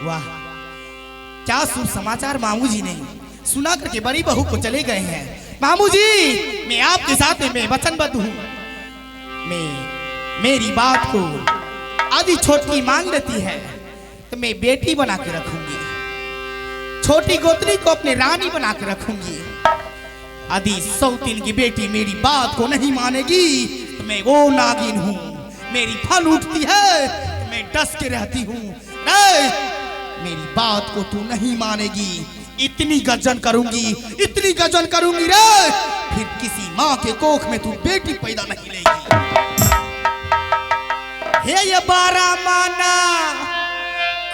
वाह, क्या शुभ समाचार मामू जी ने सुना करके बड़ी बहू को चले गए हैं। मामू जी, मैं आपके साथ में मैं वचनबद्ध हूँ। मैं मेरी बात को आदि छोटकी मान लेती है तो मैं बेटी बना के रखूंगी, छोटी गोतनी को अपने रानी बना के रखूंगी। आदि सौतीन की बेटी मेरी बात को नहीं मानेगी तो मैं वो नागिन हूँ, मेरी फल उठती है तो मैं डस के रहती हूँ। नहीं, मेरी बात को तू नहीं मानेगी, इतनी गर्जन करूंगी, इतनी गर्जन करूंगी रे, फिर किसी माँ के कोख में तू बेटी पैदा नहीं लेगी। हे ये बारा माना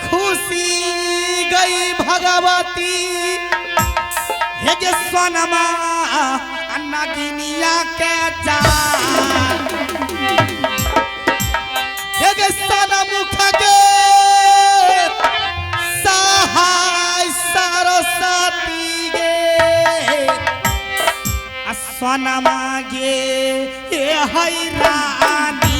खुशी गई भगवती, हे जे सोनमा अन्ना गिनिया के जा, हे गे सना मुख गे सहाय सरस्वती गे, आ सोनमा गे हे हई रानी।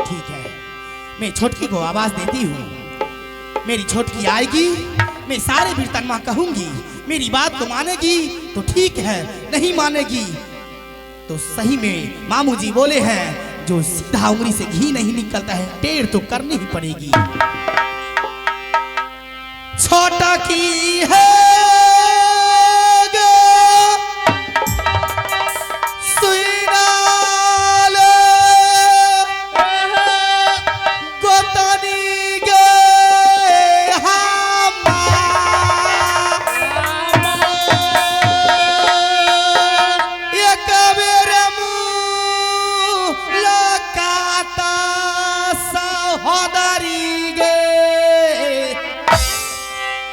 ठीक है, मैं छोटकी को आवाज देती हूँ, मेरी छोटकी आएगी, मैं सारे बीरतनमा कहूंगी, मेरी बात को मानेगी तो ठीक है, नहीं मानेगी तो सही में मामू जी बोले हैं, जो सीधा उंगली से घी नहीं निकलता है टेढ़ तो करनी ही पड़ेगी। छोटा की है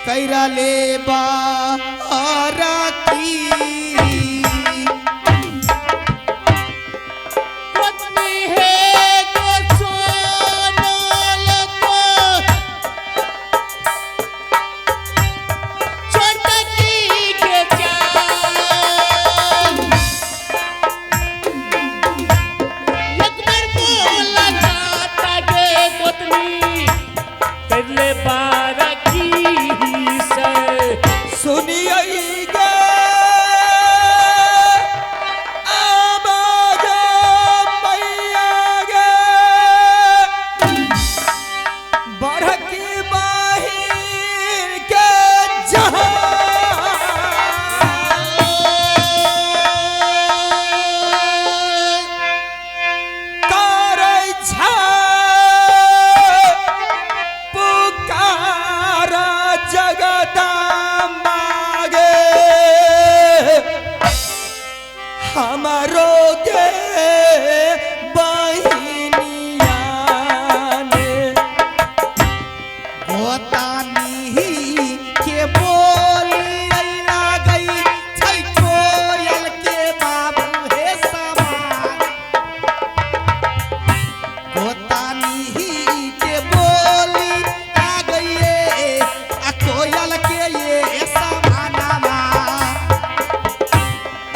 कैरा ले बारा की।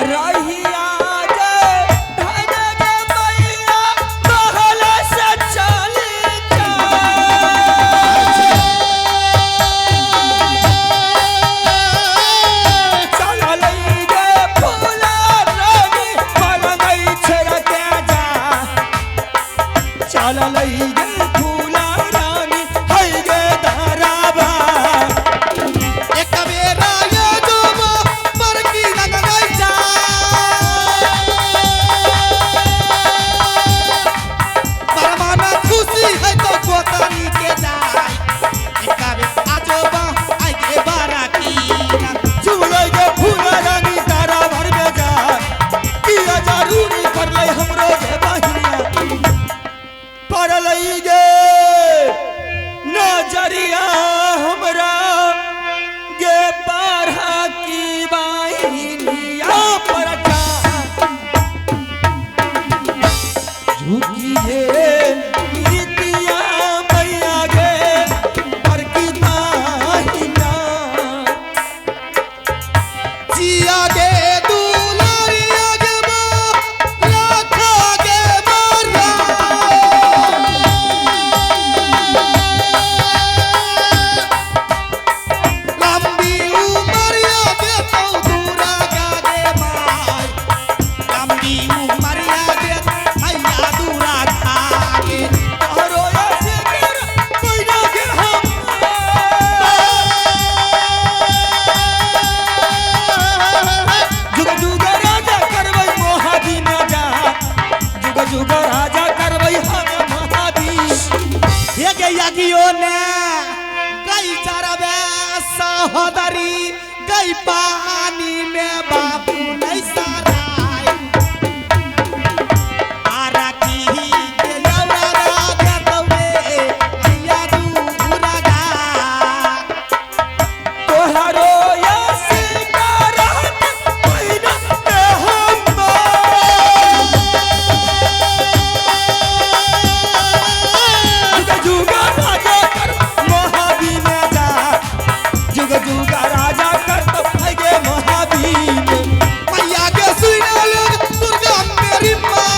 रहिया जे धन गे मैया। कियो ने गई चरबे सहोदरी गई पानी में बाबू नहीं सराय आरा की के यौरा राजा कौवे मैया दुर्गा तोहरो यस करत पहिना के हम। जुग जुग राजा कर महावीर जा, जुग जुग राजा कर तो गे महावीर। मैया के सुना लोग दुर्गा मेरी माँ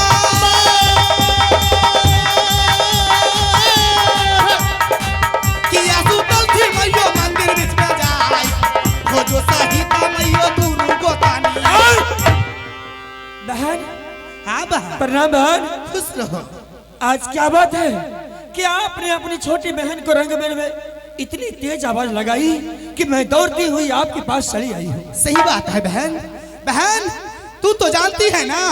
किया सुतल थी मैयो मंदिर बीच में जाय खोजो सहिता मैयो दुनू गोतानी। बहन। हाँ बहन। प्रणाम बहन। खुश रहो। आज क्या बात है कि आपने अपनी छोटी बहन को रंग महल में इतनी तेज आवाज लगाई कि मैं दौड़ती हुई आपके पास चली आई हूँ। सही बात है बहन। बहन तू तो जानती है ना,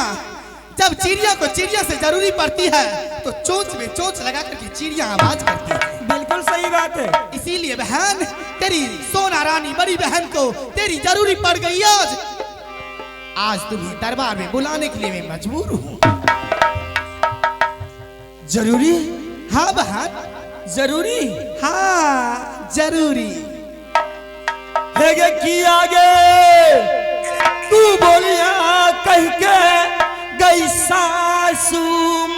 जब चिड़िया को चिड़िया से जरूरी पड़ती है तो चोंच में चोंच लगा करके चिड़िया आवाज करती है। बिल्कुल सही बात है। इसीलिए बहन तेरी सोना रानी बड़ी बहन को तेरी जरूरी पड़ गई। आज आज तुम्हें दरबार में बुलाने के लिए मैं मजबूर हूँ। जरूरी? हाँ बहन। जरूरी? हाँ जरूरी। है गे की आगे तू बोलिया कह के गई सासू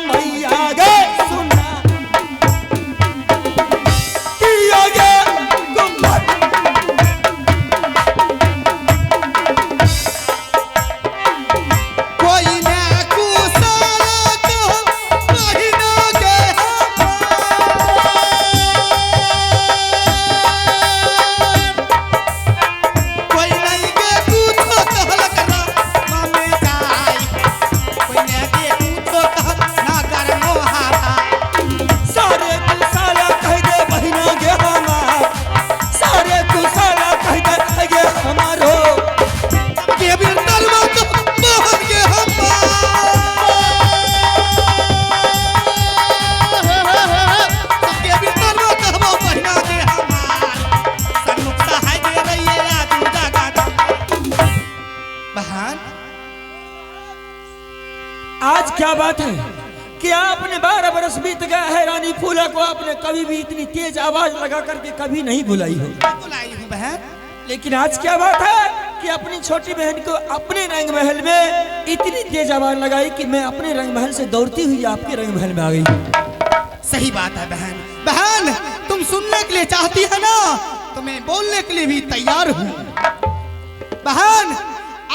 मैया गे सुना की आगे गुम्बद। कोई ना कुसाला कहो कोई ना के कोई नहीं के पूछो कहलक ना मामे जाई, कोई ना के पूछो कहल ना कर मोहाता। सारे कुसाला कह दे बहिना गे हमार, सारे कुसाला कह दे गे हमारो। के बिन दरबार तो मोहन के हमार, सबके बिन दरबार कहबो बहिना के हमार। सन्मुख सहाय दे रहिए आजू जगाता। बहन आज क्या बात है कि आपने 12 बरस बीत गया है, रानी फूला को आपने कभी भी इतनी तेज आवाज लगा करके कभी नहीं बुलाई हो। बुलाई हूँ बहन। लेकिन आज क्या बात है कि अपनी छोटी बहन को अपने रंग महल में इतनी तेज आवाज लगाई कि मैं अपने रंग महल से दौड़ती हुई आपके रंग महल में आ गई। सही बात है बहन। बहन तुम सुनने के लिए चाहती है ना, तो मैं बोलने के लिए भी तैयार हूँ। बहन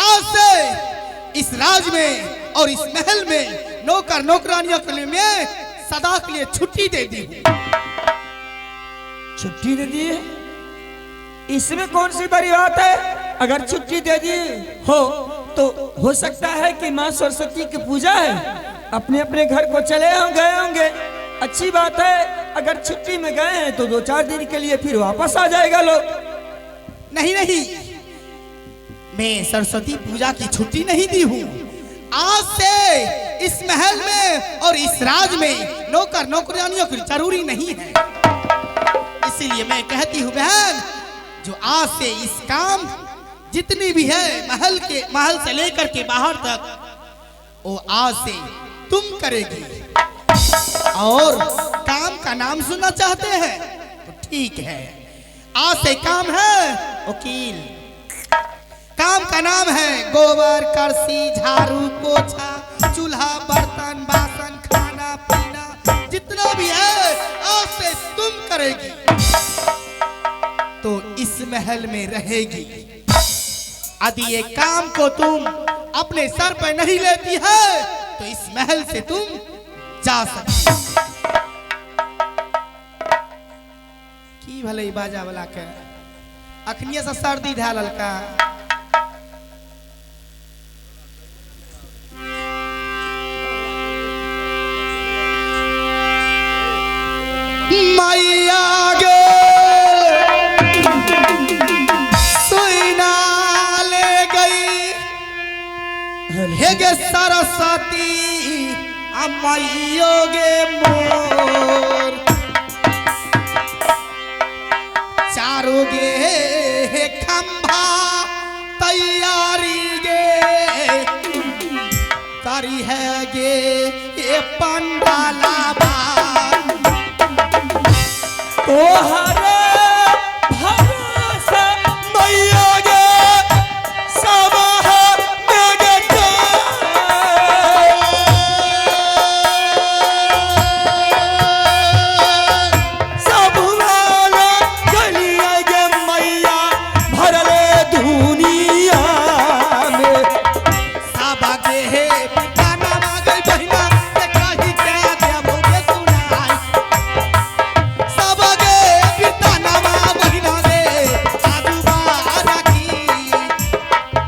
आज से इस राज में और इस महल में नौकर नौकरानियों के लिए मैं सदा के लिए छुट्टी दे दी हूँ। छुट्टी दे दी है? इसमें कौन सी बड़ी बात है? अगर छुट्टी दे दी हो तो हो सकता है कि माँ सरस्वती की पूजा है, अपने अपने घर को चले होंगे गए होंगे। अच्छी बात है, अगर छुट्टी में गए हैं तो 2-4 दिन के लिए फिर वापस आ जाएगा लोग। नहीं नहीं, मैं सरस्वती पूजा की छुट्टी नहीं दी हूँ। आज से इस महल में और इस राज में नौकर नौकरानियों की जरूरी नहीं है। इसीलिए मैं कहती हूँ बहन, जो आज से इस काम जितनी भी है महल के महल से लेकर के बाहर तक, वो आज से तुम करेगी। और काम का नाम सुनना चाहते हैं तो ठीक है, आज से काम है वकील। काम का नाम है गोबर करसी झाड़ू पोछा चूल्हा बर्तन बासन खाना पीना जितना भी है आज से तुम करेगी तो इस महल में रहेगी। यदि ये काम को तुम अपने सर पर नहीं लेती है तो इस महल से तुम जा सकती। की भले बाजा वाला के अखनिया से सर्दी धैल ललका। मैया गे सुइना ले गई हे गे सरस्वती मैयो गे मोर। गे खंभा तैयारी गे करी है गे ये पंडाला तो हर